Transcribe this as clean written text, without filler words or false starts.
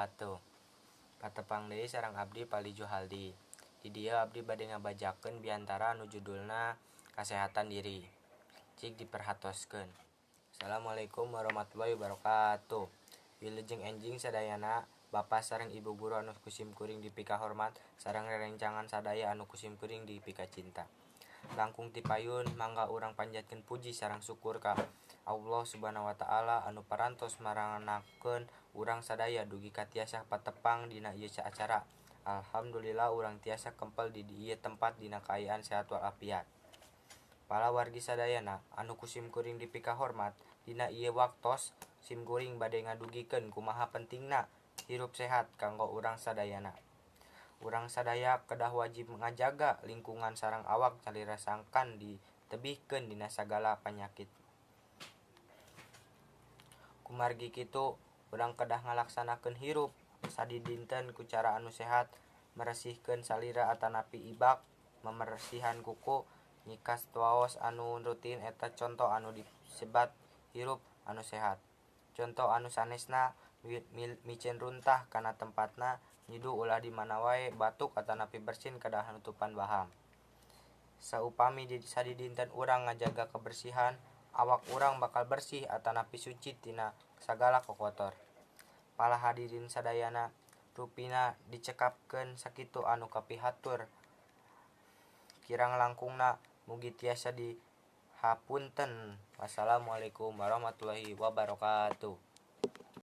Wabarakatuh. Patepang deui sareng abdi Pali Juhaldi. Di dieu abdi bade ngabajakeun biantara anu judulna kasehatan diri. Cik diperhatoskeun. Assalamualaikum warahmatullahi wabarakatuh. Wilujeng enjing sadayana, Bapak sareng Ibu guru anu ku sim kuring dipikahormat sareng rerencangan sadaya anu ku sim kuring dipikacinta. Langkung ti payun mangga urang panjatkeun puji sareng syukur ka Allah Subhanahu wa taala anu parantos maranganakeun urang sadaya dugi ka tiasa patepang dina ieu acara. Alhamdulillah urang tiasa kempel di ieu tempat dina kaayaan sehat walafiat. Palawargi sadayana anu ku sim kuring dipikahormat, dina ieu waktos sim kuring bade ngadugikeun kumaha pentingna hirup sehat kanggo urang sadayana. Urang sadaya kedah wajib ngajaga lingkungan sareng awak salira sangkan ditebihkeun dina sagala panyakit. Kumargi kitu urang kedah ngalaksanakeun hirup sadidinten ku cara anu sehat, meresihkeun salira atanapi ibak, memeresihan kuku, nyikas tuaos anu rutin eta conto anu disebat hirup anu sehat. Conto anu sanesna miceun runtah kana tempatna, nyidu ulah di mana wae, batuk atanapi bersin kedah nutupan baham. Saupami sadidinten urang ngajaga kebersihan, awak urang bakal bersih atanapi suci tina sagala kokotor. Para hadirin sadayana, rupina dicekapkeun sakitu anu kapihatur. Kirang langkungna mugi tiasa dihapunten. Wassalamualaikum warahmatullahi wabarakatuh.